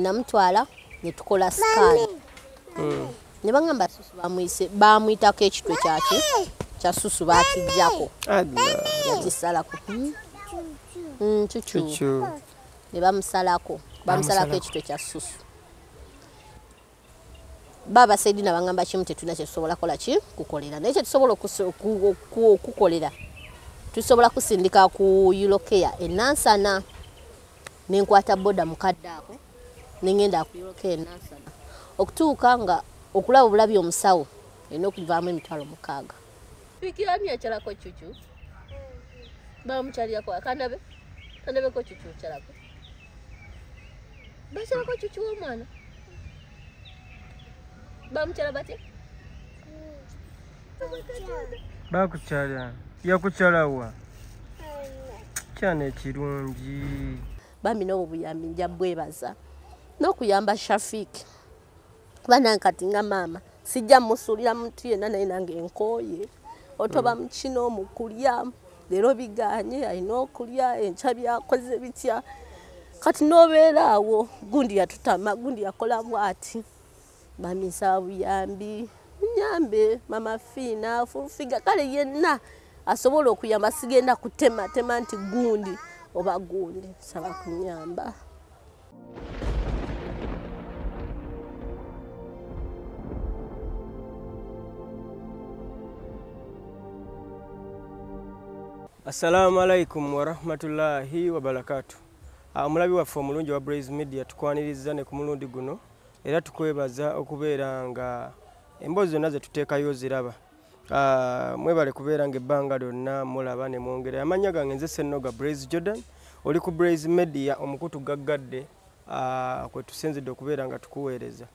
Namutwala ne tukola scan. Ne bangamba susu bamuyise bamuyitako ekitwe kyaki kya susu bakijjako. Yakisalako. Chuchu. Ne bamusalako. Bamusalako ekitwe kya susu. Baba said na bangamba kimu tetulina kye tusobola kola ki kukolera. Naye kye tusobola okukolera. Tusobola kusindika ku Eurocare e Nansana. Nenkwata boda mukadde ako. Nengenda ku Eurocare e Nansana. Okutuuka nga okulaba obulabi omusawo erina okuvaamu 6,000. Pikira ani akyalako chuchu? Bamukyalirako akandabe? Kandabeko chuchu kyalako. Bakyalako chuchu w'omwana. Bamukyala batya? Bakukyala. Yakukyalawa. Kyana ekirungi. Bambi n'obwo buyambi nja bwebaza. N'okuyamba Shafik. Kuba kati nga maama sijja musuulira muntu yenna naye nange nkooye. Otoba mu kino mu kulya leero biganye alina okulya enkya byakoze bitya. Kati n'obeera awo gundi yatutama gundi yakola bw'ati. Bambi nsaba buyambi nyambe mama Fiina Full Figure kale yenna asobola okuyamba sigenda kutematema nti gundi oba gundi nsaba kunyamba. Assalamu alaikum warahmatullahi wabarakatuh. Omulabi waffe omulungi wa Blaze Media tukwaniriza ne ku mulundi guno era tukwebaza okubeera nga emboozi zonna ze tuteekayo ziraba. Mwebale kubeera nga ebbanga lyonna mulaba ne mwongera. Amannya gange nze Ssennoga Blaze Jordan, oli ku Blaze Media omukutu gaggadde kwe tusinzidde okubeera nga tukuweereza.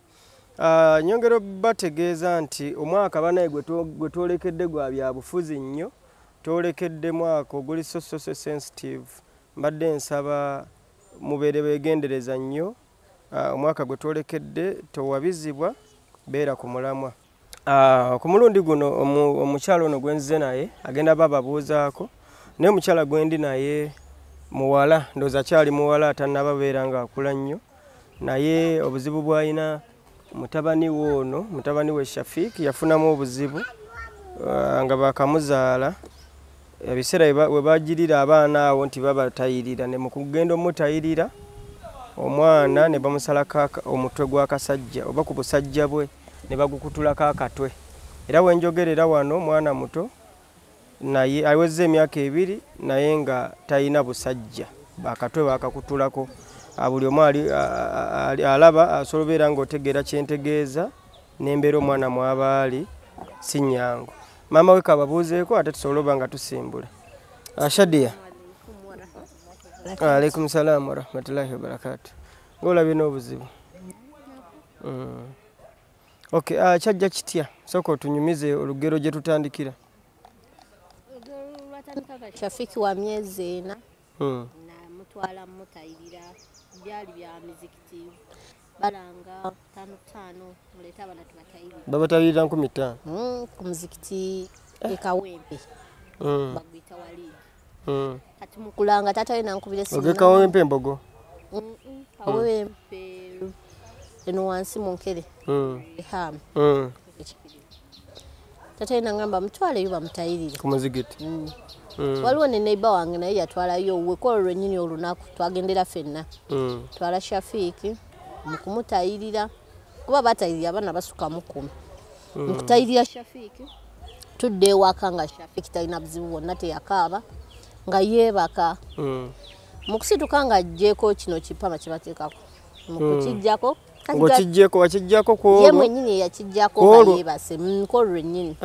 Nyongera bategeeza nti omwaka banaye gwe twolekedde gwa byabufuzi nnyo. Twolekedde mwaka oguli so sensitive. Mbadde nsaba mubeere beegendereza nnyo. Omwaka gwe twolekedde towabizibwa, beera ku mulamwa. Ku mulundi guno omukyala ono gwe nzize naye agenda bababuuzaako, naye omukyala gwe ndi naye muwala, ndowooza akyali muwala atannaba beera ng'akula nnyo, naye obuzibu bw'alina mutabani we ono, mutabani we Shafik yafunamu obuzibu nga bakamuzaala. Ebiseera we bagirira abaana awo nti babatayirira, ne mu kugenda omutayirira omwana ne bamusalako omutwe gw'akasajja oba ku busajja bwe ne bagukutulako akatwe. Era we njogerera wano omwana muto naye awezza emyaka 2 naye nga talina busajja, akatwe bakakutulako. Buli omu alaba asobola obeera ng'otegeera kye ntegeeza n'embeera omwana mw'aba ali si nnyangu. Maama we kababuuzeeko ate tusobole oba nga tusimbula. Shadia. Alaikum salaam warahmatullahi wabarakatuh. Ng'olabye n'obuzibu. Okay, kyajja kitya? Sooka otunyumize olugero gye tutandikira. Shafiki wa myezi 4 namutwala mutayirira byali bya mizikiti balanga 5-5 muleeta abaana tubatayirira. Babatayirira 5,000? Ku muzikiti e Kawempe. Baguyita Walidi. Kati mukulanga taata we nankubira essimu. Oge Kawempe Mbogo? Kawempe eno wansi mu Nkere. Ham. Taata we nangamba mutwaleyo bamutayirire. Ku muzikiti? Waliwo ne neighbor wange naye yatwalayo owuwe ku olwo lwennyini olunaku twagendera ffenna. Twala Shafiki mu kumutayirira kuba batayirira abaana basuka mu 10. Mu kutayirira Shafiki tudde ewaka nga Shafiki talina buzibu bwonna teyakaaba nga yeebaka. Mu kusituka nga aggyeko kino kipama kye bateekako. Mu kukiggyako Ng'okiggyeko wakiggyako ku olwo? Ye mwennyini yakiggyako nga yeebase ku olwo lwennyini.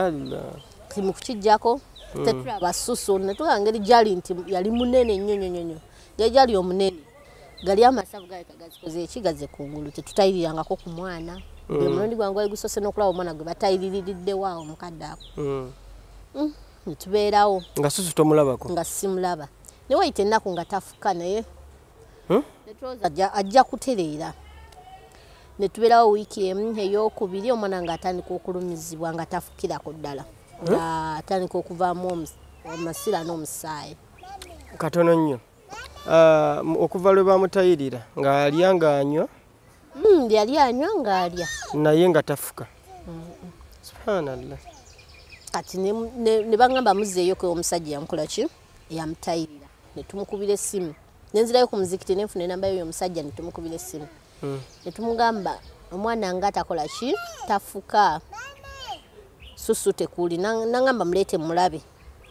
Mu kukiggyako tetulaba susu ne tulaba ngeri gyali nti yali munene nnyo nnyo nnyo. Yali gyali omunene. Gali amasavu galeka gazikoze ekigaze kungulu tetutayirirangako ku mwana. Gwe mulundi gwange gwali gusoose n'okulaba omwana gwe batayiririddewo awo mukadde ako. Ne tubeerawo. Nga susu tomulabako? Nga simulaba. Ne wayita ennaku nga tafuka naye. Ne tulowooza ajja kutereera. Ne tubeerawo wiiki emu ey'okubiri omwana ng'atandika okulumizibwa nga tafukirako ddala. Ng'atandika okuvaamu amasira n'omusaayi. Katono nnyo. Okuva lwe bamutayirira ng'alya ng'anywa Yali anywa ng'alya naye nga tafuka. Subhanallah. Kati ne bangamba muzeeyoko omusajja yamukola ki, yamutayirira. Ne tumukubira essimu, nenzirayo ku muzikiti nenfuna enamba y'oyo omusajja ne tumukubira essimu. Ne tumugamba omwana nga takola ki, tafuka, susu tekuli. Nangamba muleete mulabe.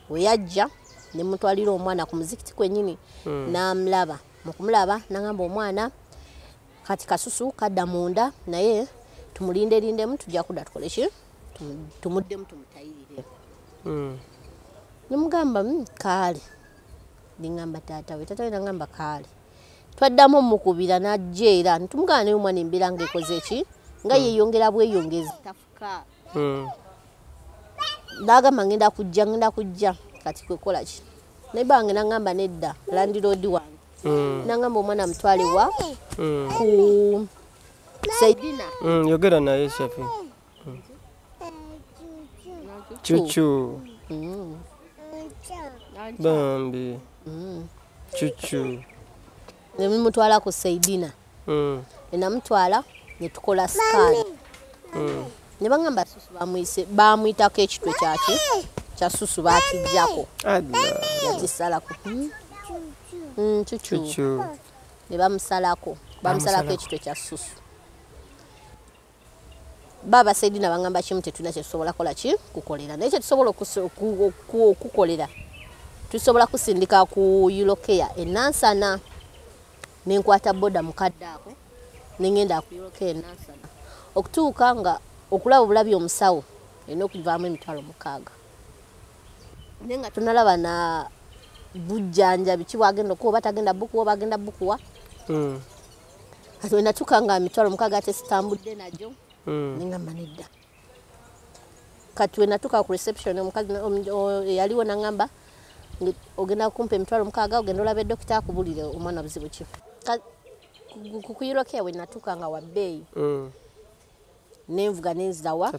We yajja ne mutwalira omwana ku muzikiti kwennyini, n'amulaba. Mu kumulaba nangamba omwana kati kasusu kadda munda, naye tumulinderindemu tujja kudda tukole ki, tumuddemu tumutayirire. Ne mugamba kaale. Ningamba taata we nangamba kaale. Twaddamu mukubira n'ajja era ntumugamba naye omwana embeera ng'ekoze ki, nga yeeyongera bweyongezi tafuka. N'agamba ngenda kujja kati kwekola ki. Naye bange nangamba nedda, landiroodi wange. Nangamba omwana mutwale wa ku Saidina. Yogera naye Shafi. Chuchu. Bambi. Chuchu. Ne mutwala ku Saidina. Ne namutwala ne tukola scan. Ne bangamba susu bamuyise bamuyitako ekitwe kyaki kya susu bakijjako. Yakisalako. Chuchu. Ne bamusalako. Bamusalako ekitwe kya susu. Baba Saidina bangamba kimu tetulina kye tusobola kola ki kukolera. Naye kye tusobola okukolera tusobola kusindika ku Eurocare e Nansana. Nenkwata boda mukadde ako nengenda ku Eurocare e Nansana. Okutuuka nga okulaba obulabi omusawo erina okuvaamu 6,000. Naye nga tunalaba na bujjanjabi ki bwagenda okuwa oba tagenda bukuwa oba agenda bukuwa. Kati we natuuka nga 6,000 ate sitambudde nagyo. Nengamba nedda. Kati we natuuka ku reception omukazi eyaliwo nangamba ogenda kumpa 6,000 ogenda olabe dokita akubulire omwana buzibu ki. Ku Eurocare we natuuka nga wa bbeeyi. Nenvuga nenzira wa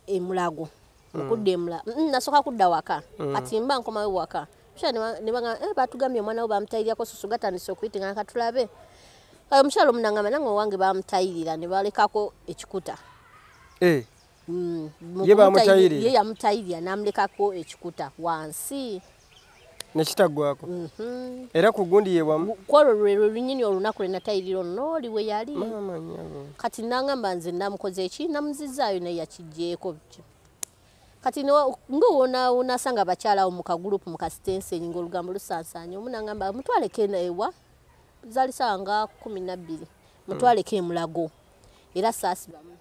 emulago. Mukudda emulago nasooka kudda waka. Kati mba nkomawo waka. Ne bagamba batugambye omwana wo bamutayirirako susu gatandise okuyitingana katulabe. Omukyala omunangamba nange owange bamutayirira ne balekako ekikuta. Ye bamutayirira? Ye yamutayirira n'amulekako ekikuta wansi. Nekitaggwako. Era ku gundi ye wamu? Kwolwo lwe lwennyini olunaku lwe natayirira ono oli we yali. Kati nangamba nze namukoze ki, namuzizaayo naye yakiggyeeko. Kati nga wonasanga abakyala awo mu kagurupu mu kasitensenyi ng'olugambo lusansaanye, omu nangamba mutwaleko eno ewa zaali ssaawa nga 12 mutwaleko emulago era saasibamu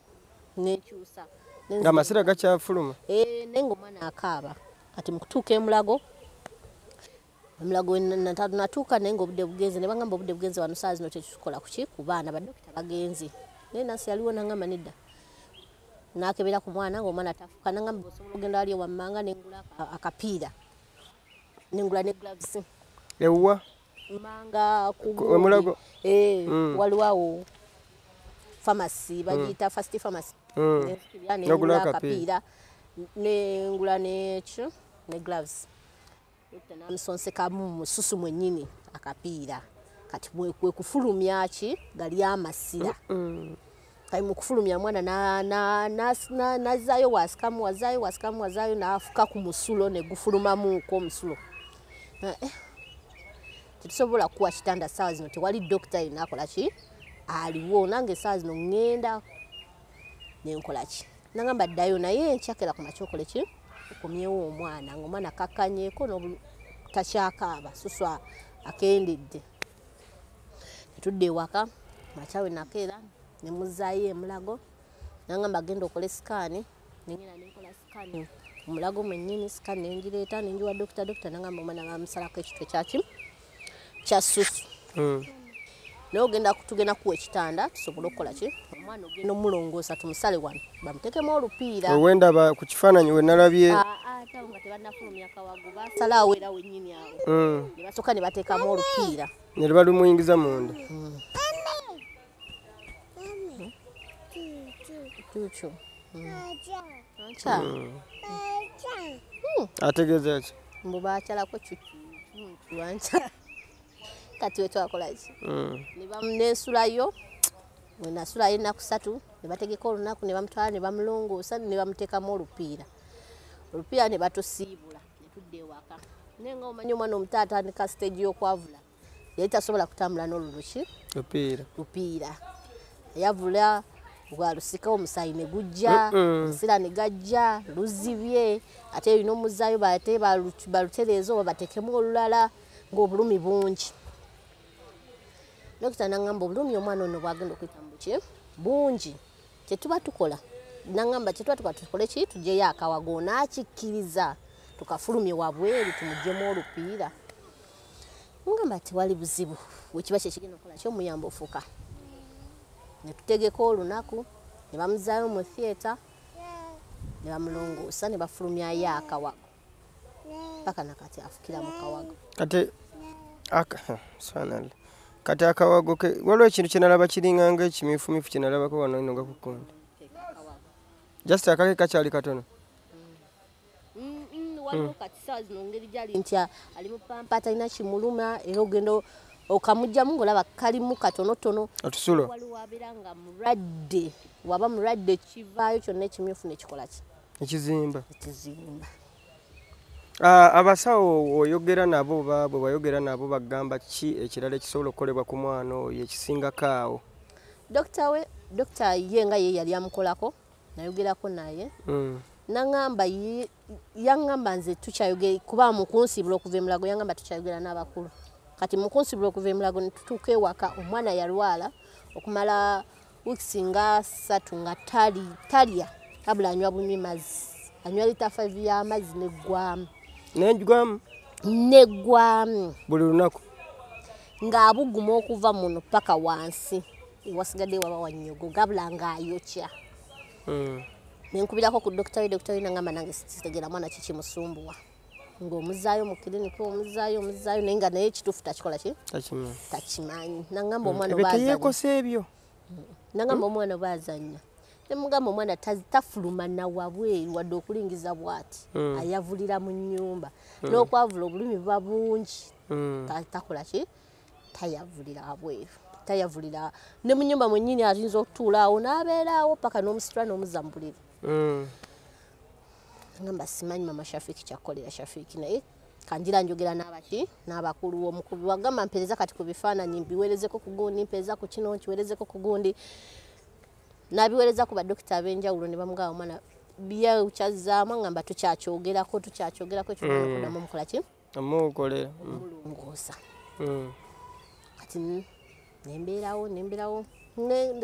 nenkyusa. Ng'amasira gakyafuluma? Naye ng'omwana akaaba. Kati mu kutuuka emulago natuuka naye ng'obudde bugenze ne bangamba obudde bugenze wano ssaawa zino tetukola kuki ku baana badokita bagenze. Naye nansi yaliwo nangamba nedda. N'akebera ku mwana ng'omwana tafuka nangamba osobola ogenda wali ewammanga nengula akapiira nengula ne gloves. Ewwa? Manga ku emulago. Waliwo awo pharmacy bagiyita First Pharmacy. Nengula akapiira nengula n'ekyo ne gloves. Namusonsekamu mususu mwennyini akapiira. Kati kwe kufulumya ki gali amasira. Kati mu kufulumya mwana nazaayo wasikamu wazaayo wasikamu wazaayo n'afuka ku musulo ne gufulumamuuko omusulo. Tetusobola kuwa kitanda ssaawa zino tewali dokita yenna akola ki aliwo nange essaawa zino ŋŋenda nenkola ki. Nangamba ddayo naye nkyakera ku makya okole ki okomyewo omwana ng'omwana akakkanyeeko takyakaaba susu akendedde. Netudda ewaka makya we nakeera ne muzaayo emulago nangamba genda okole sikaani nengenda nenkola sikaani omulago mwennyini sikaani nengireeta nengiwa dokita dokita nangamba omwana bamusalako ekitwe kyaki kya susu. Naye ogenda tugenda kuwa ekitanda tusobole okukola ki omwana ogenda omulongoosa tumusale wano bamuteekemu olupiira. Wendaba ku kifaananyi we nalabye ate awo nga tebannafulumya kawago basalaawo era wennyini awo ne basooka ne bateekamu olupiira ne luba lumuyingiza munda. Chuchu. Ategeeza ki? Mbu baakyalako chuchu wanca. Kati we twakola ki? Ne bamuneesulayo Nasulayo ennaku 3 ne bategeka olunaku ne bamutwala ne bamulongoosa ne bamuteekamu olupiira. Olupiira ne batusiibula ne tudda ewaka. Naye nga omanyi omwana omuto atandika stage y'okwavula, yali tasobola kutambula n'oluluki lupiira. Yavula bwalusika omusaayi ne gujja, omusira ne gajja, luzibye, ate erina omuzaayo ate balutereeze oba bateekemu olulala ng'obulumi bungi. Dokita n'aŋŋamba obulumi omwana ono bw'agenda okuyita mu buki bungi, kye tuba tukola n'aŋŋamba kye tuba tukola tukole ki, tuggyeyo akawago n'akikkiriza tukafulumye wabweru tumuggyemu olupiira. Ngamba tewali buzibu, bwe kiba kye kigenda okukola ky'omuyamba ofuka. Ne tutegeka olunaku ne bamuzaayo mu theatre ne bamulongoosa ne bafulumyayo akawago paka nakati afukira mu kawago. Kati kati akawago ke waliwo ekintu kye nalaba kiringanga ekimyufumifu kye nalabako wano ino nga ku kkondo. Just akake kakyali katono. Waliwo kati ssaawa zino ngeri gyali nti ali mu pampa talina kimuluma era ogenda okamugyamu ng'olaba kalimu katonotono. Otusulo. Waliwo abeera nga mulwadde, waba mulwadde kivaayo kyonna ekimyufu ne kikola ki? Ekizimba. Ekizimba. Abasawo oyogera nabo bwe bayogera nabo bagamba ki ekirala ekisobola okukolebwa ku mwana oyo ekisingako awo? Dokita ye nga ye yali amukolako, nayogerako naye. N'aŋŋamba yaŋŋamba nze tukyayogera kuba mu kunsiibula okuva e Mulago, yaŋŋamba tukyayogera n'abakulu. Kati mu kunsiibula okuva e Mulago ne tutuuka ewaka, omwana yalwala okumala weeks nga 3 nga talya, wabula anywa bunywi mazzi. Anywa lita 5 y'amazzi neggwamu. Neggwamu? Neggwamu. Buli lunaku? Ng'abuguma okuva muno paka wansi. Wasigadde waba wannyogo, gabula ng'ayokya. Ne nkubirako ku dokita we, dokita we n'aŋŋamba nange sitegeera mwana ki kimusumbuwa. Ng'omuzaayo mu kiriniki, omuzaayo, naye nga naye ekituufu takikola ki? Takimanyi. N'aŋŋamba omwana oba azannya. Teyeekosa ebyo. N'aŋŋamba omwana oba azannya. Ne mugamba omwana tafuluma na wabweru wadde okulingiza bw'ati. Ayavulira mu nnyumba. N'okwavula obulumi buba bungi. Takola ki? Tayavulira wabweru. Tayavulira ne mu nnyumba mwennyini ayinza okutuula awo n'abeera awo paka n'omusitula n'omuzza mu buliri. Ngamba simanyi mama Shafiki kyakukolera Shafiki, naye kanjira njogera n'abaki n'abakulu omukulu wagamba mpereza kati ku bifaananyi mbiweerezeko ku gundi, mpereza ku kino nkiweerezeko ku gundi. N'abiweereza ku badokita ab'enjawulo ne bamugamba omwana byakyazzaamu, ngamba tukyakyogerako ekyo omwana okuddamu omukola ki? Omukolera. Omulongoosa. Kati nembeerawo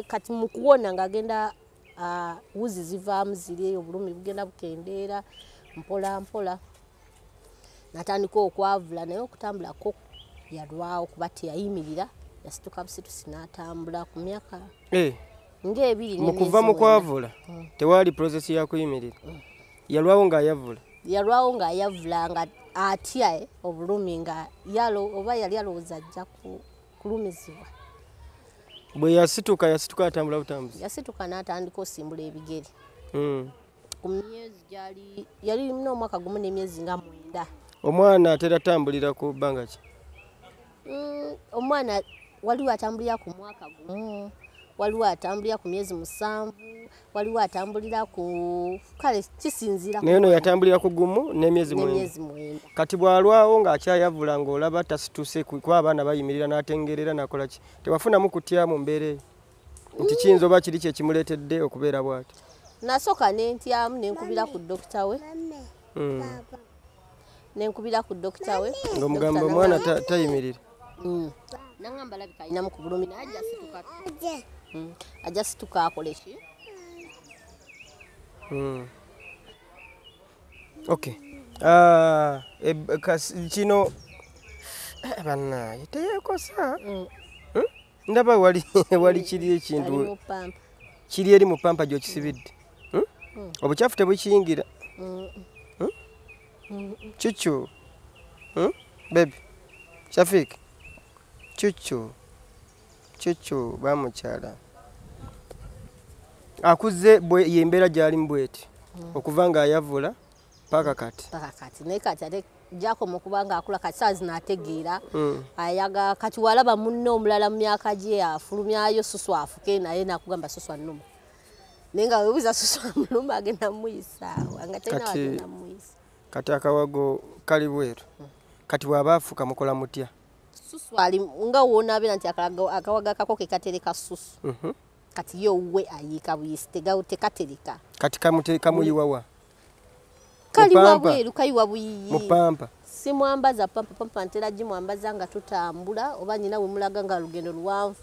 kati mu kuwona ng'agenda wuzi zivaamu ziri eyo, obulumi bugenda bukendeera mpola mpola. Natandika okwavula naye okutambulako yalwawo kuba teyayimirira, yasituka busitusi n'atambula ku myaka ng'ebiri. Mu kuva mu kwavula tewali process ya kuyimirira, yalwawo ng'ayavula. Yalwawo ng'ayavula nga atya obulumi nga oba yali alowooza ajja kulumizibwa. Bwe yasituka atambula butambuzi. Yasituka n'atandika osimbula ebigere. Ku myezi gyali yali n'omwaka gumu n'emyezi nga 9. Omwana atera atambulira ku bbanga ki? Omwana waliwo atambulira ku mwaka gumu, waliwo atambulira ku myezi 7, waliwo atambulira ku kale kisinziira. Naye ono yatambulira ku gumu n'emyezi 9. Kati bw'alwawo ng'akyayavula ng'olaba tasituse kuba abaana bayimirira n'atengerera n'akola ki? Tewafunamu kutya mu mbeera eyo nti kiyinza oba kiri kye kimuleetedde okubeera bw'atyo? Nasooka ne ntyamu ne nkubira ku dokita we. Ne nkubira ku dokita we. Ng'omugamba omwana tayimirira. N'aŋŋamba alabika alinamu ku bulumi naye ajja situka. Ajja situka akole ki? Okay. Kino bannaye teyeekosa. Ndaba wali kiri ekintu kiri eri mu pampa gy'okisibidde. Obukyafu tebukiyingira. Cucu. Baby. Shafiki. Cucu. Cucu bamukyala. Akuze ye embeera gy'alimu bw'eti. Okuva ng'ayavula paka kati. Paka kati. Naye kati ate Gyakoma okuba nga akula kati saa zino ategeera. Ayaga kati walaba munne omulala mu myaka gye afulumyayo susu afuke naye nakugamba susu annuma. Naye nga webuuza susu amuluma agenda muyisaawa nga talina wagenda muyisa. Kati akawago kali bweru. Kati bw'aba afuka mukola mutya? Susu ali nga wonaabeera nti akawago akako ke katereka susu. Kati ye owuwe ayiika buyisi tekatereka. Kati kamuyiwa wa? Kaliwa bweru kayiwa buyiyi. Mu pampa? Simwambaza pampa, pampa ntera gimwambaza nga tutambula oba nnyina we mulaga nga lugendo luwanvu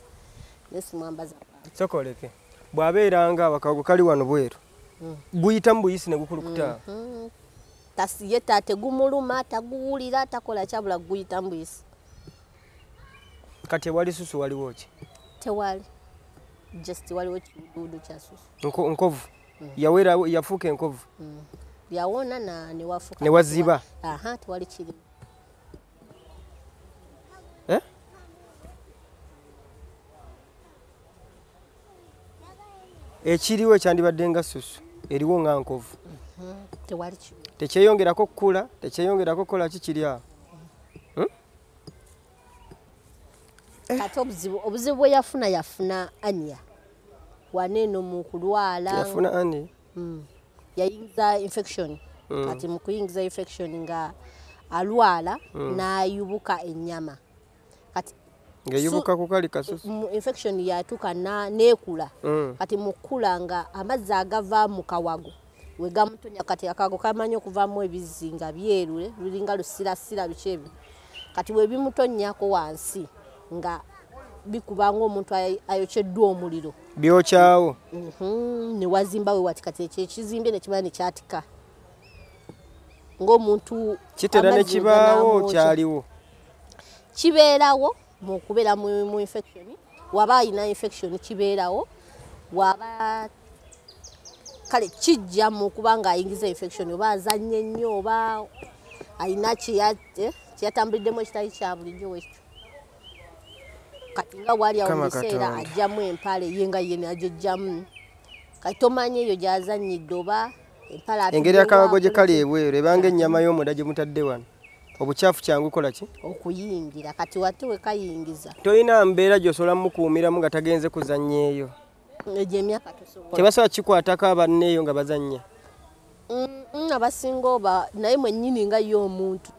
naye simwambaza pampa. Sokoleke bw'abeera nga akawago kali wano bweru guyitamu buyisi ne gukulukuta. Ye tegumuluma, taguwulira, takola kyabula guyitamu buyisi. Kati ewali susu waliwo ki? Tewali. Just waliwo kiduudu kya susu. Nkovu. Yawera yafuuka enkovu. Yawona na ne wafuuka. Ne waziba. Aha, tewali kirimu. Eh? Ekiriwo ekyandibadde nga susu eriwo nga nkovu. Tewali kirimu. Tekyeyongerako kukula, tekyeyongerako kukola ki kiri awo. Kati obuzibu bwe yafuna yafuna ania. Waneno mu kulwala. Yafuna ani? Yayingiza infection. Kati mu kuyingiza infection nga alwala n'ayubuka ennyama. Kati ng'eyubuka ku kali kasusu. Infection yatuuka neekula. Kati mu kkula nga amazzi agava mu kawago we gamutonya kati akawago kamanyi okuvaamu ebizzi nga byeru lulinga lusirasira biki ebyo. Kati bwe bimutonnyako wansi nga bikuba ng'omuntu ayokyeddwa omuliro. Byokyawo. Ne wazimba we wati kati ekyo ekizimbye ne kimala ne kyatika. Ng'omuntu kitera ne kibaawo kyaliwo. Kibeerawo mu kubeera mu infection. Waba alina infection kibeerawo. Waba kale kijja mu kuba ng'ayingiza infection oba azannye nnyo oba alina kyeyatambuliddemu ekitali kya bulijjo wekyo. Kati nga wali awo mu biseera ajjamu empale ye nga ye n'agiggyamu. Kati tomanyi eyo gy'azannyidde oba empale engeri akawago gye kali ebweru ebanga ennyama y'omunda gye mutadde wano. Obukyafu kyangu kola ki? Okuyingira. Kati wate we kayingiza. Tolina mbeera gy'osobola mukuumiramu nga tagenze kuzannya eyo. Egyo emyaka tosobola. Tebasobola kikwatako abanne eyo nga bazannya. Abasinga oba naye mwennyini nga ye omuntu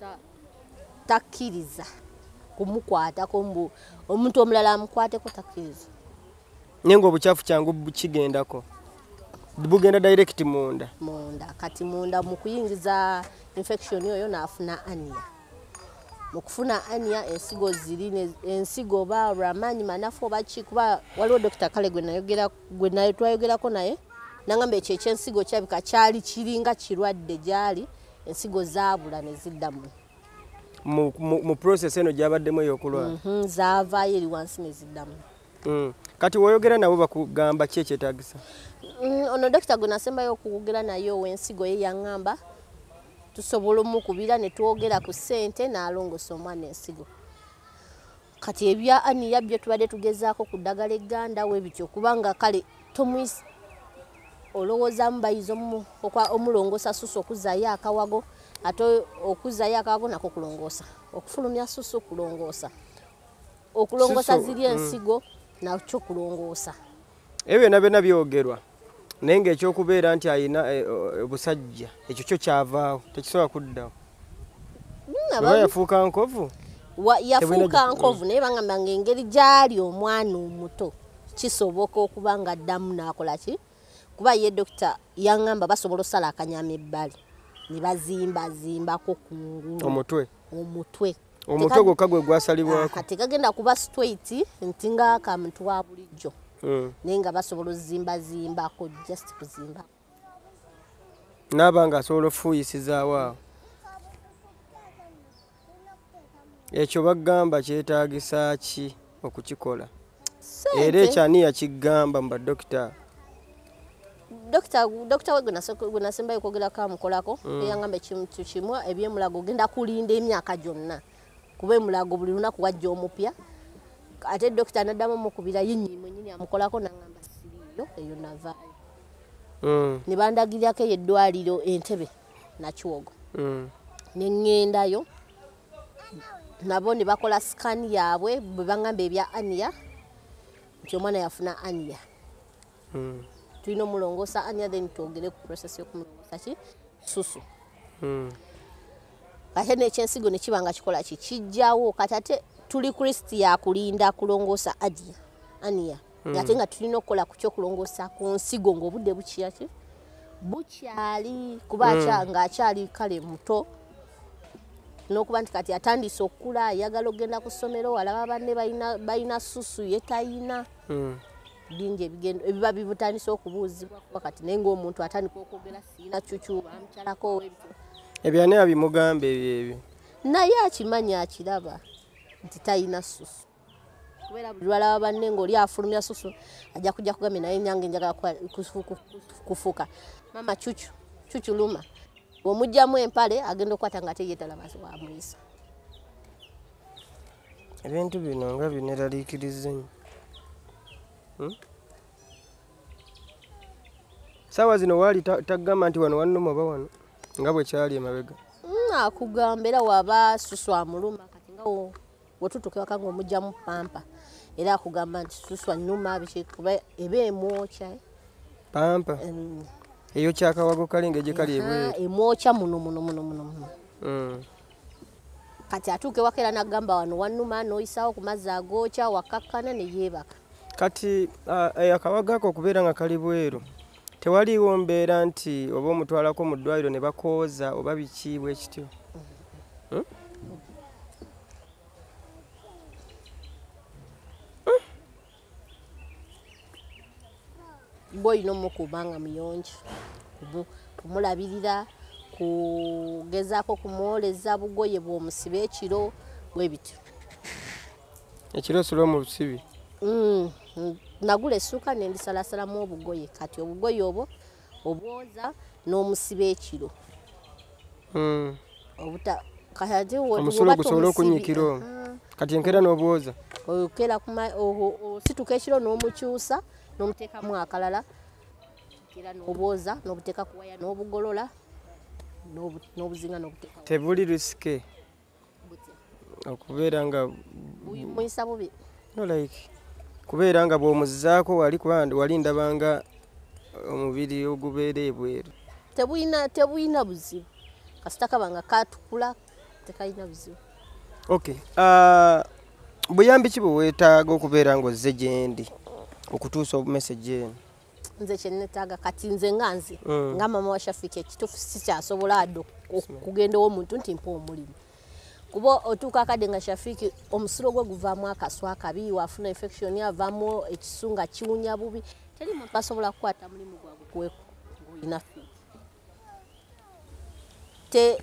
takkiriza kumukwatako mbu omuntu omulala amukwateko takkiriza. Naye ng'obukyafu kyangu kigendako. Bugenda direct munda. Munda. Kati munda mu kuyingiza infection oyo n'afuna ania. Mu kufuna ania ensigo ziri ensigo oba lwamaanyi manafu oba ki kuba waliwo dokita kale gwe naye twayogerako naye nangamba ekyo ekyensigo kyabika kyali kiringa kirwadde gyali ensigo zaabula ne ziddamu. Mu process eno gy'abaddemu ey'okulwala. Zaavaayo eri wansi ne ziddamu. Kati woyogera nabo bakugamba ki ekyetaagisa? Ono dokita gwe nasembayo okwogera naye ow'ensigo ye yaŋŋamba tusobola omukubira ne twogera ku ssente n'alongoosa omwana ensigo. Kati ebya aniya byo tubadde tugezaako ku ddagala egganda we bityo kubanga kale tomuyisa olowoozaamu bayiza omulongoosa susu okuzzaayo akawago ate okuzzaayo akawago nako kulongoosa okufulumya susu kulongoosa okulongoosa ziri ensigo nakyo kulongoosa. Ebyo byonna byonna byogerwa naye ng'ekyokubeera nti alina obusajja ekyo kyo kyavaawo tekisobola kuddawo. Oba yafuuka nkovu? Yafuuka nkovu naye bangamba ng'engeri gy'ali omwana omuto kisoboka okuba nga addamu n'akola ki? Kuba ye dokita yaŋŋamba basobola osala akanyama ebbali ne bazimbazimbako kungulu. Omutwe? Omutwe. Omutwe gwokka gwe gwasalibwako. Tegagenda kuba straight nti nga akamuntu wa bulijjo. Naye nga basobola ozimbazimbako just kuzimba. N'aba ng'asobola ofuuyisizaawo awo. Ekyo bagamba kyetaagisa ki okukikola? Era ekyo ani yakigamba mu badokita? Dokita we gwe nasembayo okwogerako amukolako yaŋŋamba ekintu kimu ebyemulago ogenda kulinda emyaka gyonna kuba emulago buli lunaku wajja omupya. Ate dokita n'addamu omukubira ye mwennyini amukolako n'aŋŋamba siriiyo eyo navaayo. Ne bandagirirako eyo eddwaliro Entebbe Nakiwogo. Ne ŋŋendayo nabo ne bakola scan yaabwe bwe baŋŋamba ebya ania nti omwana yafuna ania. Tulina omulongoosa ania, then twogere ku process y'okumulongoosa ki susu. Ate n'ekyensigo ne kiba nga kikola ki kijjawo. Kati ate tuli ku list yakulinda kulongoosa ania, ate nga tulina okukola ku kyokulongoosa ku nsigo ng'obudde bukya ki bukyali, kuba ng'akyali kale muto, n'okuba nti kati atandise okukula, ayagala okugenda ku ssomero, alaba banne balina susu, ye tayina. Bingi ebigendo ebiba bibutandise okubuuzibwa, kuba kati naye ng'omuntu atandika okwogera siina cucu bamukyalako ebyo. Ebyani abimugamba ebyo? Naye akimanyi, akiraba nti tayina susu, kubeera buli lwalaba banne ng'oli afulumya susu ajja kujja kugambye naye nyange njagala kufuuka mama cucu cucu luma. Bw'omugyamu empale agenda okukwata nga ate ye talaba wamuyisa. Ebintu bino nga bineraliikiriza nnyo. Saawa zino waali tagamba nti wano wannuma oba wano nga bwe kyali emabega? Akugamba era waba susu amuluma. Kati nga wetutuuka ewaka ng'omugyamu pampa, era akugamba nti susu annuma biki, kuba eba emwokya. Pampa eyokya akawago kali ng'egye kali ebweru. Emwokya muno muno muno muno muno. Kati atuuka ewaka era n'agamba wano wannuma, n'oyisaawo ku mazzi agookya, wakakkana ne yeebaka. Kati akawago ako okubeera nga kali bweru, tewaliiwo mbeera nti oba omutwalako mu ddwaliro ne bakooza oba biki bwe kityo? Gw'olina omukuuma nga muyonjo, kumulabirira, kugezaako kumwoleza bugoye bw'omusiba ekiro bwe bityo. Ekiro osula mu lusibi? Nagula essuuka ne ndisalasalamu obugoye, kati obugoye obwo obwoza n'omusiba ekiro. Omusulo gusobole okunyiikira omwo. Kati enkeera n'obwoza? Osituka ekiro n'omukyusa n'omuteekamu akalala, era n'obwoza n'obuteeka ku waya n'obugolola n'obuzinga n'obuteeka. Tebuli risike okubeera nga muyisa bubi? No, like kubeera nga bw'omuzzaako wali, kuba wali ndabanga omubiri ogubeera ebweru. Tebulina buzibu, kasita kaba nga katukula tekalina buzibu. Okay, buyambi ki bwe weetaaga okubeera ng'ozze gye ndi okutuusa message eno? Nze kye neetaaga kati nze nga nze nga mama wa Shafiki, ekituufu sikyasobola adde okugenda ew'omuntu nti mpa omulimu, kuba otuuka akadde nga Shafiki omusulo gwe guvaamu akaswa akabi, wafuna infection avaamu ekisu nga kiwunya bubi. Teri muntu asobola kukwata mulimu gwagukuwe ng'olina fiiki.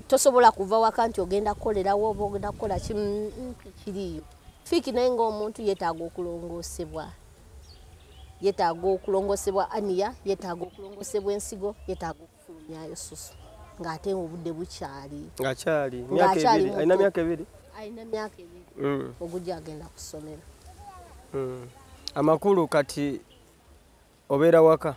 Tosobola kuva waka nti ogenda kukolerawo oba ogenda kukola ki, tekiriiyo. Fiiki naye ng'omuntu yeetaaga okulongoosebwa, yeetaaga okulongoosebwa ania, yeetaaga okulongoosebwa ensigo, yeetaaga okufulumyayo susu ng'ate obudde bukyali. Ng'akyali myaka ebiri, alina myaka ebiri? Alina myaka ebiri, ogujja agenda ku ssomero. Amakulu kati obeera waka,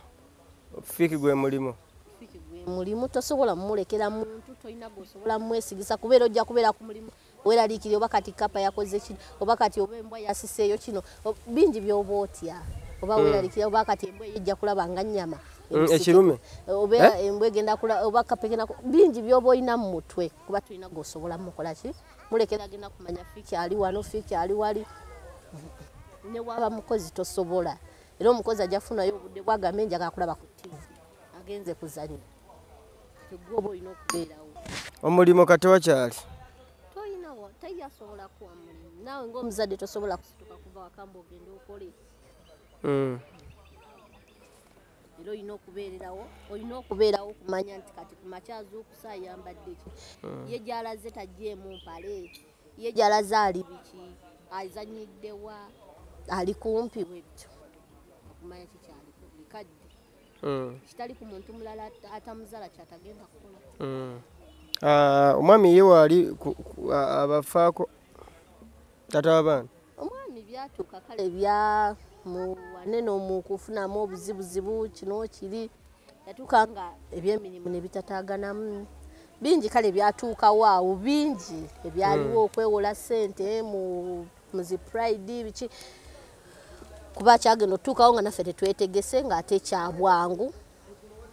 fiiki gwe mulimu? Fiiki gwe mulimu, tosobola mumulekera muntu, tolina gw'osobola mumwesigisa, kubeera ojja kubeera ku mulimu weeraliikirira oba kati kapa yakoze kino, oba kati oba embwa yasiseeyo kino, bingi by'oba otya, oba weeraliikirira oba kati embwa ejja kulaba nga nnyama ekirume, oba embwa egenda kulaba oba kapa egenda, bingi by'oba olina mu mutwe, kuba tolina gw'osobola mukola ki mulekera agenda kumanya fiiki ali wano, fiiki ali wali. Ne waba mukozi tosobola, era omukozi ajja kufunayo obudde bw'agambe njagala kulaba ku TV, agenze kuzannya, gwe oba olina okubeerawo. Omulimu kati wakyali? Tayasobola kuwa mulimu, naawe ng'omuzadde tosobola kusituka kuva waka mbu ogende okole. Era olina okubeererawo, olina okubeerawo okumanya nti kati ku makya azuukusa ayambadde ki, ye gy'alaze taggyeemu mpale, ye gy'alaze ali biki, azannyidde wa, ali kumpi bwe bityo, okumanya kikyaliko buli kadde. Kitali ku muntu mulala atamuzaala kyatagenda kukola. Omwami ye waali abafaako tata w'abaana? Omwami byatuuka kale bya wanene mu kufunamu obuzibuzibu kino kiri, yatuuka nga ebyemirimu ne bitataaganamu, Bingi kale byatuukawo awo, bingi ebyaliwo, okwewola ssente mu zi Pride biki, kuba kyagenda otuukawo nga naffe tetwetegese, ng'ate kyabwangu.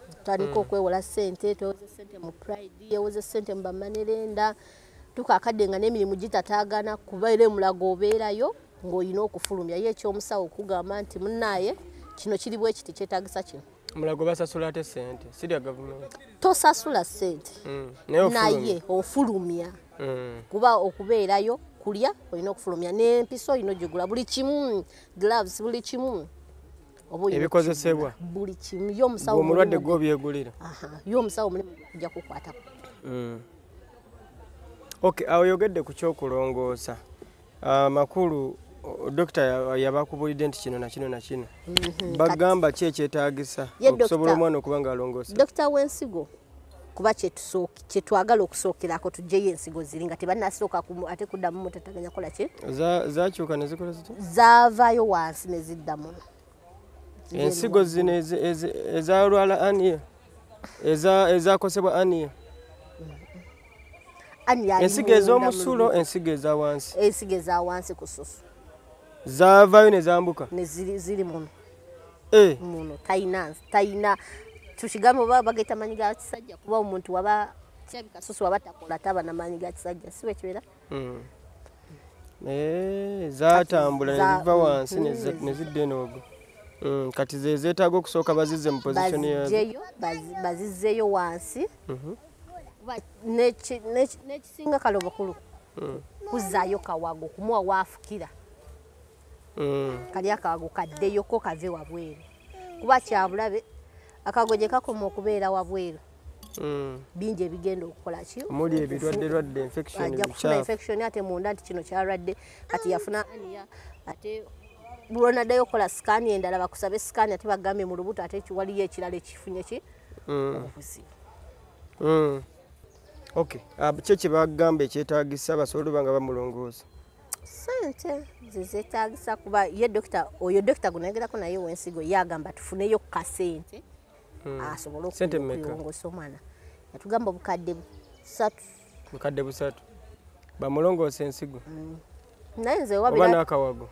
Tutandika okwewola ssente, twewoze ssente mu Pride, yewoze ssente mu bamanerenda, tuuka akadde nga n'emirimu gitataagana, kuba era emulago obeerayo ng'olina okufulumya. Ye ekyomusawo okugamba nti munnaaye kino kiri bwe kiti, kyetaagisa kino. Mulago basasula ate ssente, si lya gavumenti. Tosasula ssente, naye ofulumya. Kuba okubeerayo kulya olina okufulumya, n'empiso olina ogigula, buli kimu, gloves, buli kimu ebikozesebwa, buli kimu. Ye omusawo omulwadde gw'obyegulira. Ye omusawo omulimu kujja kukwatako. Okay, awo oyogedde ku kyokulongoosa. Amakulu dokita yabakubulidde nti kino na kino na kino. Bagamba ki ekyetaagisa okusobola omwana okuba ng'alongoosa? Dokita w'ensigo, kuba kyetwagala okusookerako tuggyeyo ensigo ziri nga tebannasooka ate kuddamu mutataganya kola ki? Zakyuka ne zikola zitya? Zaavaayo wansi ne zidda muno. Ensigo zino ezalwala aniya, ezakosebwa aniya. Ensigo ez'omusulo, ensigo eza wansi. Ensigo eza wansi ku susu. Zaavaayo ne zambuka? Ne ziri muno. Muno, tayina tukigambe oba bagayita maanyi ga kisajja, kuba omuntu waba kirabika susu waba takola taba na maanyi ga kisajja, si bwe kibeera? Zaatambula ne ziva wansi ne zidda eno waggulu. Kati ze zeetaaga okusooka bazizze mu position yazo. Bazizzeeyo wansi. N'ekisinga kale obukulu kuzzaayo kawago, kumuwa waafukira. Kali akawago kaddeyoko kave wabweru, kuba kyabulabe akago gye kakoma okubeera wabweru. Bingi ebigenda okukola ki? Omuli ebirwadde infection, ajja kufuna infection ate munda nti kino kyalwadde, kati yafuna aniya, ate lwonaddayo okukola sikaani endala bakusabe sikaani ate bagambe mu lubuto ate waliyo ekirala ekifunye ki? Obuzibu. Okay, ki kye bagamba ekyetaagisa basobole okuba nga bamulongoosa? Ssente ze zeetaagisa, kuba ye dokita oyo dokita gwe nayogerako naye ow'ensigo ye agamba tufuneyo kasente asobole okulongoosa omwana. Yatugamba obukadde 3. Bukadde 3 bamulongoosa ensigo. Naye nze oba n'akawago?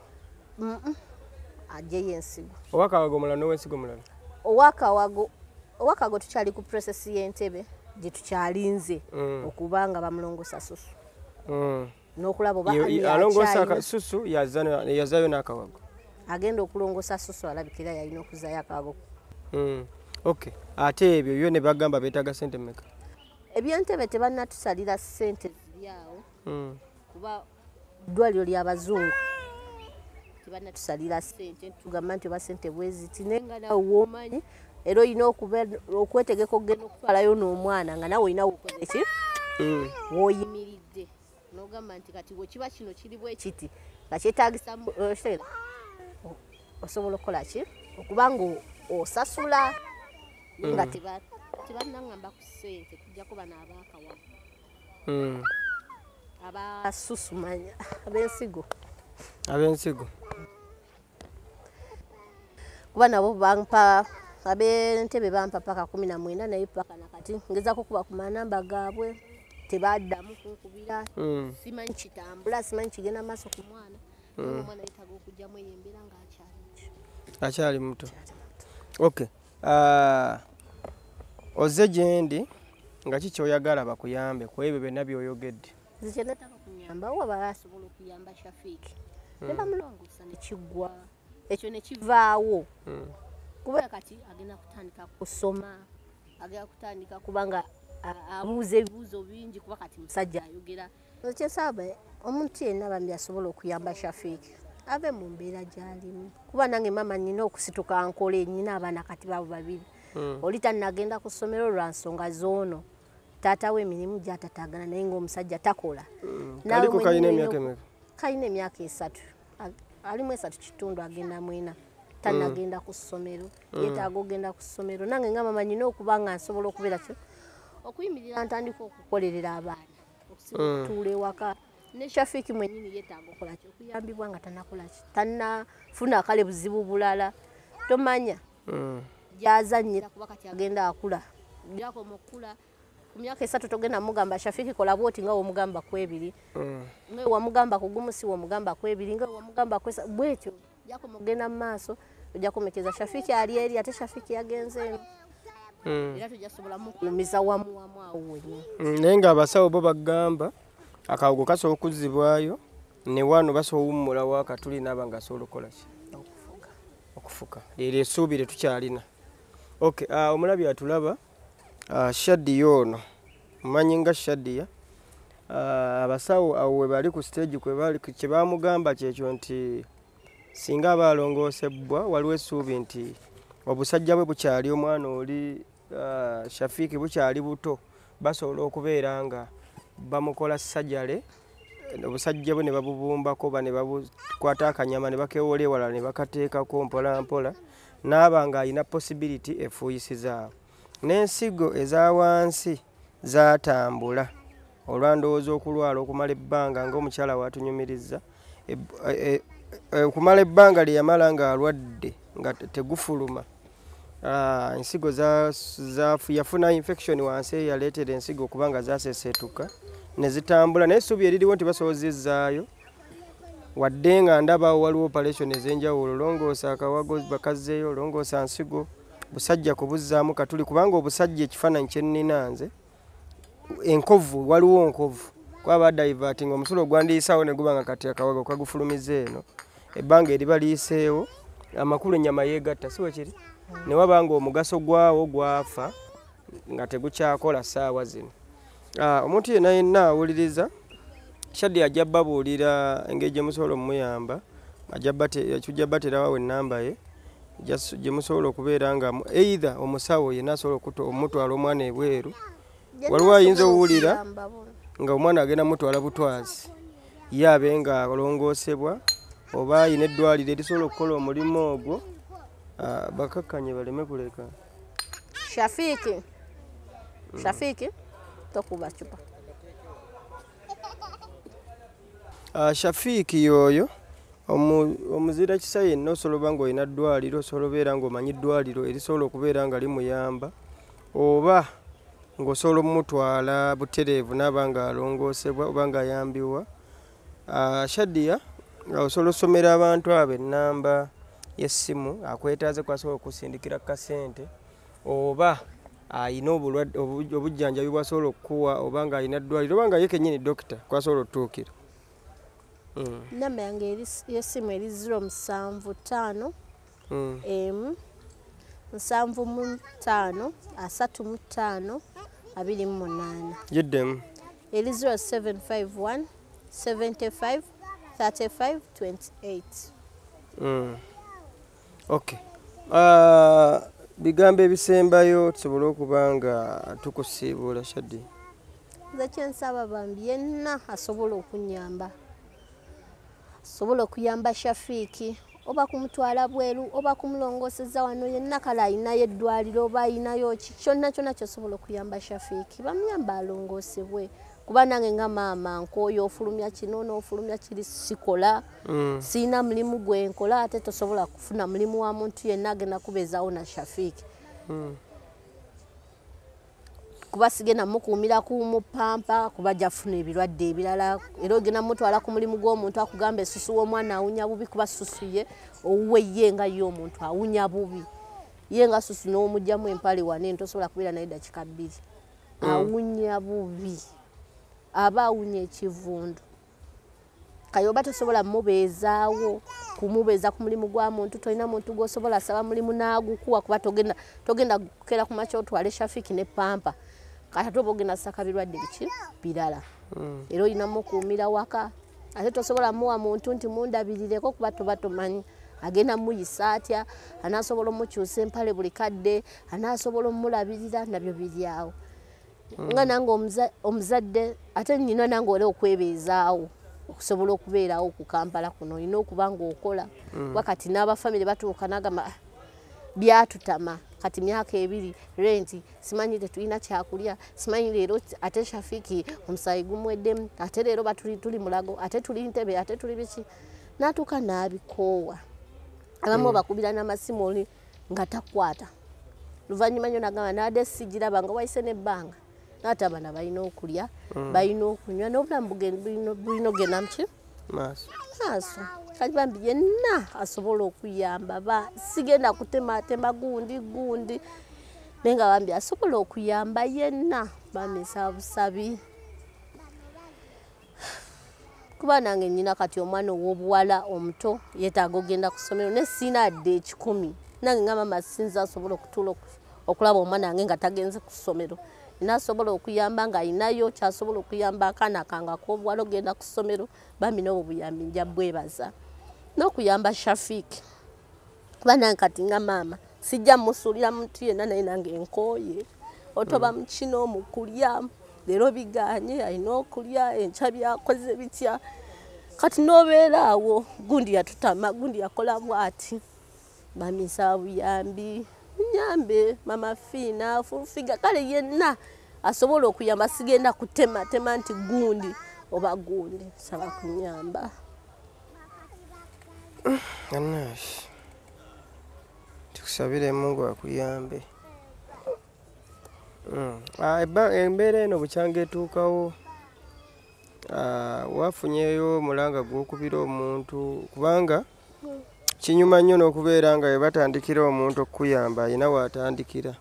Aggyeyo ensigo. Ow'akawago mulala n'ow'ensigo mulala? Ow'akawago tukyali ku process y'entebe gye tukyalinze okuba nga bamulongoosa susu. N'okulaba oba alongoosa susu yazaayo n'akawago. Agenda okulongoosa susu alabikira yalina okuzaayo akawago. Okay, ate ebyo byo ne bagamba beetaaga ssente mmeka? Ebyentebe tebannatusalira ssente ziri awo, kuba ddwaliro ly'abazungu tebannatusalira ssente, tugamba nti oba ssente bwe ziti, naye nga naawe w'omanyi era olina okwetegeka okugenda okutwalayo n'omwana nga naawe olina wokoze ki? W'oyimiridde. N'ogamba nti kati bwe kiba kino kiri bwe kiti nga kyetaagisa osobola okukola ki? Okuba nga osasula, nga tebannaŋŋamba ku ssente, tujjako bano abaakawago. Abasusumanya ab'ensigo. Ab'ensigo. Kuba nabo bampa ab'entebe bampa paka 19, naye paka nakati ngezaako kuba ku manamba gaabwe tebaddamu kunkubira. Simanyi kitambula, simanyi kigenda maaso ku mwana. Omwana yeetaaga okuggyamu eyo embeera ng'akyali muto. Akyali muto. Okay. Ozze gye ndi nga ki ky'oyagala bakuyambe ku ebyo byonna by'oyogedde? Nze kye neetaaga okunyamba, oba basobola okuyamba Shafiiki ne bamulongoosa ne kiggwa, ekyo ne kivaawo. Kuba kati agenda kutandika kusoma, agenda kutandika kubanga abuuza ebibuuzo bingi, kuba kati musajja ayogera. Nze kye nsaba omuntu yenna bambi asobola okuyamba Shafiiki ave mu mbeera gy'alimu, kuba nange maama nnina okusituka nkole, nnina abaana kati baabo 2. Oli tannagenda ku ssomero lwa nsonga z'ono, taata we emirimu gy'atataagana naye ng'omusajja takola. Kaliko kalina emyaka emeka? Kalina emyaka 3, alimu 3.5 agenda 4. Tannagenda ku ssomero, yeetaaga okugenda ku ssomero. Nange nga maama nnina okuba nga nsobola okubeera kyo okuyimirira ntandika okukolerera abaana, okusinga okutuula ewaka. Ne Shafiiki mwennyini yeetaaga okukola ki? Okuyambibwa nga tannakola ki? Tannafuna kale buzibu bulala, tomanya gy'azannyira, kuba kati agenda akula, gy'akoma okukula Ku myaka 3 togenda mugamba Shafiki kola bwoti nga womugamba ku 2. Nga wamugamba ku gumu si womugamba ku 2, nga wamugamba ku bwetyo. Ojja kumugenda mu maaso, ojja kumekeza Shafiki ali eri ate Shafiki yagenze. Era tujja sobola mukuumiza wamu wamu awo wennyini. Naye ng'abasawo bo bagamba akawogo kasobola okuzzibwayo ne wano basobola owummulawo akatuli n'aba ng'asobola okukola ki? Okufuka. Okufuka. Leero essuubi lye tukyalina. Okay, omulabi atulaba Shadia ono mumanyi nga Shadia. Abasawo awo we bali ku stage kwe bali kye baamugamba kyekyo nti singa aba alongoosebwa waliwo essuubi nti obusajja bwe bukyali omwana oli Shafiki bukyali buto, basobola okubeera nga bamukola sajjale obusajja bwe ne babubumbako ba ne babukwata akanyama ne bakewola ewalala ne bakateekako mpola mpola n'aba ng'alina possibility efuuyisizaawo. N'ensigo eza wansi zaatambula olwandowooza okulwala okumala ebbanga ng'omukyala watunyumirizza okumala ebbanga lye yamala ng'alwadde nga tegufuluma. Ensigo yafuna infection wansi eyaleetera ensigo okuba nga zaseseetuka ne zitambula, naye essuubi eririwo nti basobozizzaayo wadde nga ndabawo waliwo operation ez'enjawulo, longoosa akawago bakazzeeyo, longoosa nsigo, busajja kubuzzaamu katuli, kubanga obusajja ekifaananyi kye nnina nze enkovu, waliwo nkovu kuba badivertinga omusulo ogwandiyisawo ne guba nga kati akawago kagufulumiza eno ebbanga eriba liyiseewo, amakulu ennyama yeegatta, si bwe kiri? Ne waba nga omugaso gwawo gwafa nga tegukyakola ssaawa zino. Omuntu yenna yenna awuliriza Shadia ajja babuulira engeri gye musobola omuyamba, tujja baterawo ennamba ye gye musobola okubeera nga either omusawo yenna asobola omutwala omwana ebweru. Waliwo ayinza owulira nga omwana agenda mutwala butwazi, ye abe nga alongoosebwa oba ayina eddwaliro erisobola okukola omulimu ogwo, bakakkanye baleme kuleka. Shafiki, Shafiki tokuba chupa. Shafiki yoyo omuzira kisa yenna osobola oba ng'olina ddwaliro, osobola obeera ng'omanyi ddwaliro erisobola okubeera nga limuyamba oba ng'osobola omutwala butereevu n'aba ng'alongoosebwa oba ng'ayambibwa. Shadia osobola osomera abantu abo ennamba y'essimu akwetaaze kwasobola okusindikira kasente oba ayina obujjanjabi bw'asobola okukuwa oba ng'alina ddwaliro oba nga ye kennyini dokita kwasobola otuukira. Namba yange y'essimu eri 075 M 75 35 28. Giddemu. Eri 0751 75 35 28. Okay. Bigambo ebisembayo tusobole okuba nga tukusiibula Shadia. Nze kyensaba bambi yenna asobola okunnyamba, asobola okuyamba Shafiki oba kumutwala bweru oba kumulongooseza wano, yenna kale ayinayo eddwaliro oba ayinayo ki kyonna kyonna kyosobola okuyamba Shafiki bamuyamba alongoosebwe, kuba nange nga maama nkooyo ofulumya kino n'ofulumya kiri sikola, sirina mulimu gwe nkola, ate tosobola kufuna mulimu wa muntu yenna agenda kubeezaawo na Shafiki. Kuba sigenda mukuumira ku mupampa kuba jafuna ebirwadde ebirala, era ogenda mutwala ku mulimu gw'omuntu akugamba essusu w'omwana awunya bubi, kuba ssusu ye owuwe ye nga ye omuntu awunya bubi, ye nga ssusu n'omuggyamu empale wane tosobola kubeera naye dakiika 2, awunya bubi, aba awunya ekivundu. Kale oba tosobola mubeezaawo kumubeeza ku mulimu gwa muntu, tolina muntu gw'osobola asaba mulimu n'agukuwa, kuba togenda kukera ku makya otwale Shafiki ne pampa, kati ate oba ogenda saka birwadde biki birala. Era olina mukuumira waka, ate tosobola muwa muntu nti mundabirireko kuba toba tomanyi agenda muyisa atya, anaasobola omukyusa empale buli kadde, anaasobola omulabirira, nabyo biri awo. Nga nange omuzadde ate nnina nange oli okwebeezaawo okusobola okubeerawo ku Kampala kuno, olina okuba ng'okola. Wakati n'abafamire batuuka n'agamba byatutama kati myaka 2 renti simanyi tetulina kyakulya, simanyi leero ate Shafiki omusaayi gumuweddemu, ate leero tuli Mulago, ate tuli Ntebe, ate tuli biki, n'atuuka n'abikoowa. Abamu bakubira n'amasimu oli nga takwata. Luvannyuma nnyo n'agamba n'adde sigiraba nga wayise n'ebbanga Ate abaana balina okulya, balina okunywa, n'obulamu bulina ogenda muki maaso. Kati bambi yenna asobola okuyamba, sigenda kutematema gundi gundi, naye nga bambi asobola okuyamba yenna, bambi nsaba busabi. Kuba nange nnyina kati omwana ow'obuwala omuto yeetaaga ogenda ku ssomero, ne siina adde 1,000. Nange nga maama sinza asobola okutuula okulaba omwana wange nga tagenze ku ssomero. Nasobola okuyamba nga ayinayo kyasobola okuyamba akaana kange ak'obuwala ogenda ku ssomero, bambi n'obwo buyambi nja bwebaza. N'okuyamba Shafiq, kuba nange kati nga maama sijja mmusuulira muntu yenna, naye nange nkooye. Otoba mu kino mu kulya, leero biganye, alina okulya, enkya byakoze bitya. Kati n'obeera awo, gundi yatutama, gundi yakola bw'ati. Bambi nsaba buyambi, nyambe Mama Fiina, Full Figure, kale yenna asobola okuyamba, sigenda kutematema nti gundi oba gundi, nsaba kunyamba. Anaashi, tukusabire Mungu akuyambe. Embeera eno bukyanga etuukawo, wafunyeeyo omulanga gw'okubira omuntu, kubanga kinyuma nnyo n'okubeera nga bwe batandikira omuntu okukuyamba alina w'atandikira.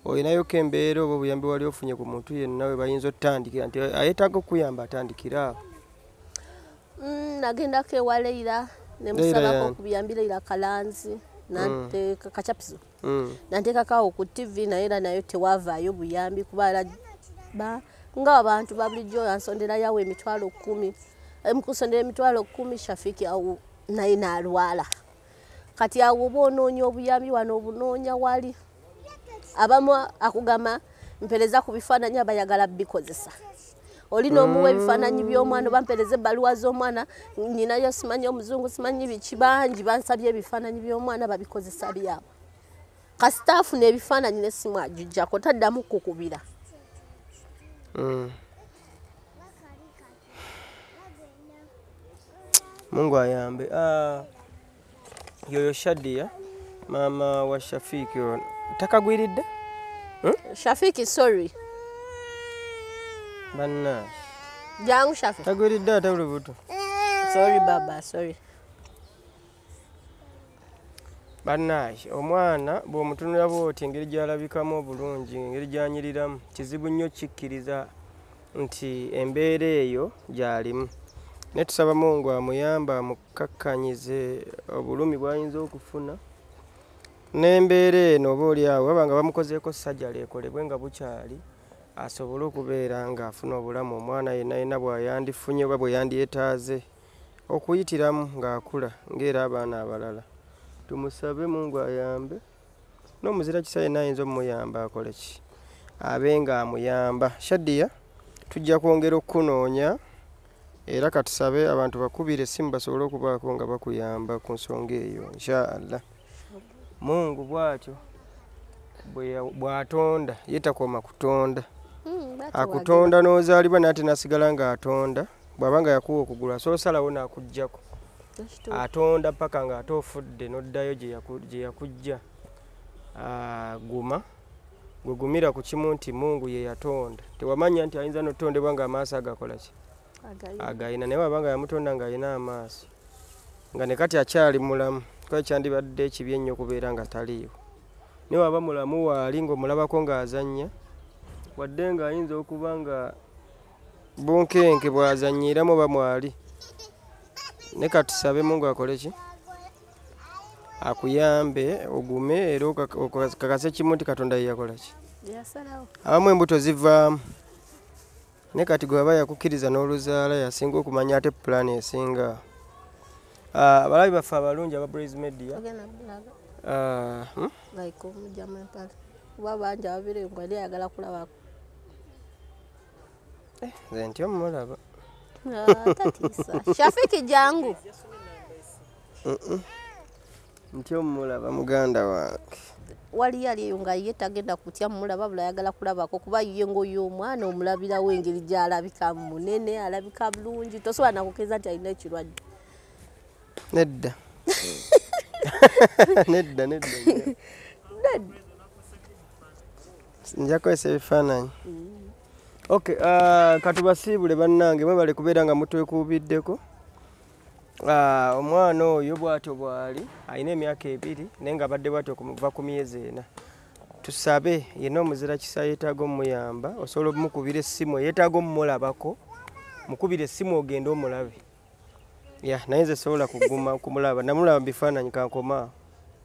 Olinayo ko embeera oba obuyambi wali ofunye ku muntu yenna we bayinza otandikira nti ayetaaga okukuyamba atandikira awo? Nagendako ewa Leila, ne musabako ku buyambi Leila Kalanzi, nanteeka kachapizo. Nanteekako awo ku TV, naye era nayo tewavaayo buyambi, kuba nga abantu ba bulijjo ansondera yawe 10,000. Mukusondera 10,000 Shafiq awo naye n'alwala. Kati awo oba onoonya obuyambi wano obunoonya wali. Abamu akugamba mpereza ku bifaananyi abayagala bikozesa. Oli n'omuwa ebifaananyi by'omwana, oba mpereza ebbaluwa z'omwana, nnyinayo simanyi omuzungu simanyi biki, bangi bansabye ebifaananyi by'omwana babikozesa byabwe. Kasita afuna ebifaananyi n'essimu agiggyako, taddamu kukubira. Mungu ayambe. Yoyo Shadia, mama wa Shafiq ono. Takagwiridde? Shafiq, sorry. Banna. Jangu Shafiq. Tagwiridde ate olubuto. Sorry baba, sorry. Bannaye, omwana bw'omutunula bw'oti engeri gy'alabikamu obulungi, engeri gy'anyiriramu, kizibu nnyo kikkiriza nti embeera eyo gy'alimu. Naye tusaba Mungu amuyambe amukkakkanyize obulumi bw'ayinza okufuna n'embeera eno oba oli awo baba nga bamukozeeko sajjala ekolebwe nga bukyali, asobole okubeera ng'afuna obulamu omwana yenna yenna bw'ayandifunye oba bwe yandyetaaze okuyitiramu ng'akula ng'era abaana abalala. Tumusabe Mungu ayambe n'omuzira kisa yenna ayinza omuyamba akole ki, abe ng'amuyamba. Shadia, tujja kwongera okukunoonya era katusabe abantu bakubire essimu basobole okubaako nga bakuyamba ku nsonga eyo insha Allah. Mungu bw'atyo bw'atonda, ye takoma kutonda. Akutonda n'ozaalibwa naye ate n'asigala ng'atonda. Bw'aba nga yakuwa okugulu asobola osalawo n'akuggyako. Atonda paka ng'ate ofudde n'oddayo gye yakujja. Guma, gwe gumira ku kimu nti Mungu ye yatonda. Tewamanya nti ayinza n'otondebwa ng'amaaso agakola ki? Agayina. Naye bw'aba nga yamutonda ng'alina amaaso, nga ne kati akyali mulamu, kuba kyandibadde ekibi ennyo okubeera nga taliiwo. Naye bw'aba mulamu waali ng'omulabako ng'azannya, wadde ng'ayinza okuba nga bunkenke bw'azannyiramu oba mwali, ne katusabe Mungu akole ki? Akuyambe ogume era okakase kimu nti Katonda ye yakola ki? Abamu embuto zivaamu, ne kati gwe aba yakukkiriza n'oluzaala yasinga okumanya ate pulaani esinga. Abalabi baffe abalungi aba Blaze Media. Like omujjamu empale. Kuba bangi ababeera nga yali ayagala kulabako. Nze ntya omulaba. Tatiisa. Shafiq jangu. Ntya omulaba muganda wange. Waliyo aliyo nga ye tagenda kutya mulaba, bula ayagala kulabako kuba ye ng'oyo omwana omulabirawo engeri gy'alabika munene, alabika bulungi, tosobola na kukkiriza nti alina ekirwadde. Nedda. Nedda, nedda. Nja kukozesa ebifaananyi. Okay, katubasiibule bannange, mwebale kubeera nga mutwekuubiddeko. Omwana oyo bw'atyo bw'ali, alina emyaka 2 naye nga abadde bw'atyo kuva ku myezi 4. Tusabe yenna omuzira kisa yeetaaga omuyamba, osobola omukubira essimu, yeetaaga omulabako, mukubira essimu ogende omulabe. Ya, naye nze sobola kuguma kumulaba, namulaba mu bifaananyi kankoma.